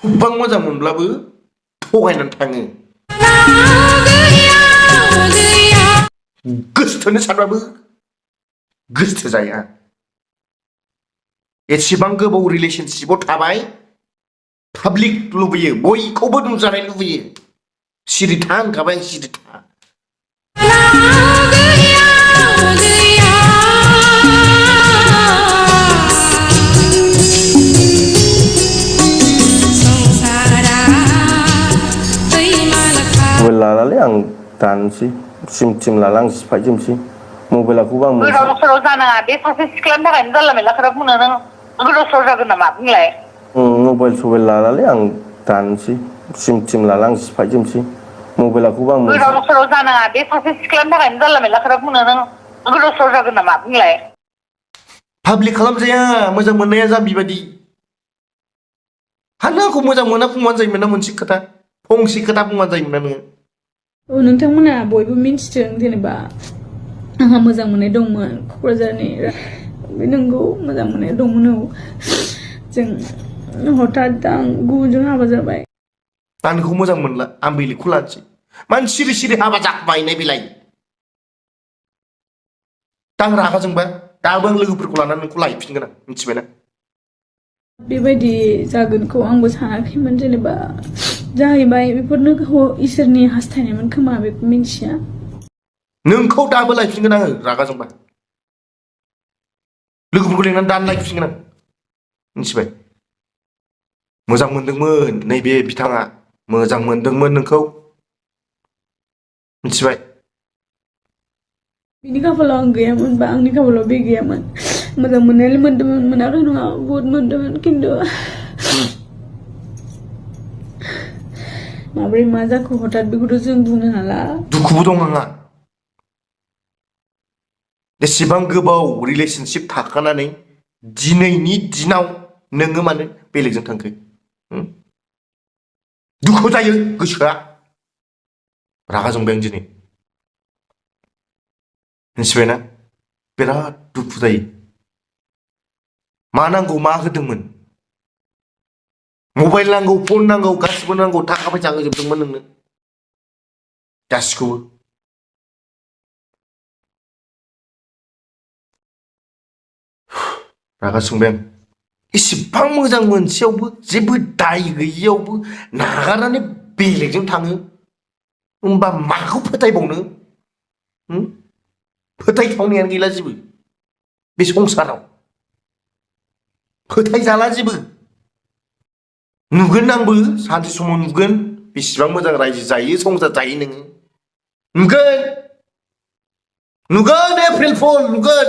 गोबां मोजां मोनब्लाबो थगायनानै थाङो गोसोथोनो सानबाबो गोसोथो जाया एसेबां गोबाव रिलेशनशिपआव थाबाय पाब्लिक लुबैयो बयखौबो नुजानाय लुबैयो सिरि था होनखाबाय सिरि था मबाइल लानानै आं दानसै सिम लाला आं सिफायजोबसै मबाइलखौबो आं गोदाव सोराव जानाङा बे सासे सिख्लानि थाखायनो जानला मेनला खोथा बुंनो नों गोदाव सोराव जागोन नामा बुंलाय मबाइल लानानै आं दानसै सिम लाला आं सिफायजोबसै मबाइलखौबो आं गोदाव सोराव जानाङा बे सासे सिख्लानि थाखायनो जानला मेनला खोथा बुंनो नों गोदाव सोराव जागोन नामा बुंलाय पाब्लिक खालामजाया मोजां मोननाया जाम्बि बादि हा नों आंखौ मोजां मोना बुंबानो जायोमोन ना मोनसे खोथा फंसे खोथा बुंबानो जायोमोन ना नोङो नोंथांमोना बयबो मिन्थिदों जेनेबा आंहा मोजां मोननाय दंमोन क'क्राझारनि बे नंगौ मोजां मोननाय दंमोन औ जों हठात आं गुबुनजों हाबा जाबाय आं नोंखौ मोजां मोनला आं बेलेगखौ लानोसै मानो सिरि सिरि हाबा जाखुमाहैनाय बेलाय दा आं रागा जोंबा दाबो आं लोगोफोरखौ लानानै नोंखौ लायफिनगोन आं मिथिबायना बेबायदि जागोनखौ आंबो सानाखैमोन जेनेबा जाहैबाय बेफोरनो इसोरनि हास्थायनायमोन खोमा बेखौ मिन्थिया नोंखौ दाबो लायफिनगोन आङो रागा जोंबा लोगोफोरखौ लेंनानै दानो लायफिनगोन आं मिथिबाय मोजां मोनदोंमोन नैबे बिथाङा मोजां मोनदोंमोन नोंखौ मिथिबाय बिनि खाफालाव आं गैयामोन बा आंनि खाफालाव बे गैयामोन मोजां मोननायालाय मोनदोंमोन मोनाखै नङा बहुद मोनदोंमोन खिन्थु माब्रै मा जाखो हठात बेखौथ' जों बुंनो हाला दुखुबो दं आंहा एसेबां गोबाव रिलेशनशिप थाखानानै दिनैनि दिनाव नोङो मानो बेलेगजों थांखो दुखु जायो गोसोआ रागा जोंबाय आं दिनै मिथिबायना बिराद दुखु जायो मा नांगौ मा होदोंमोन मबाइल नांगौ फन नांगौ गासिबो नांगौ थाखा फैसा होजोबदोंमोन नोंनो गासिखौबो रागा जोंबाय आं इसेबां मोजां मोनसेयावबो जेबो दाय गैयियावबो नागारनानै बेलेगजों थाङो होमबा माखौ फोथायबावनो फोथायथावनायानो गैला जेबो बे संसाराव फोथायजाला जेबो नुगोन आंबो सानसे समाव नुगोन बेसेबां मोजां रायजो जायो संसार जायो नोङो नुगोन नुगोन एप्रिल फुल नुगोन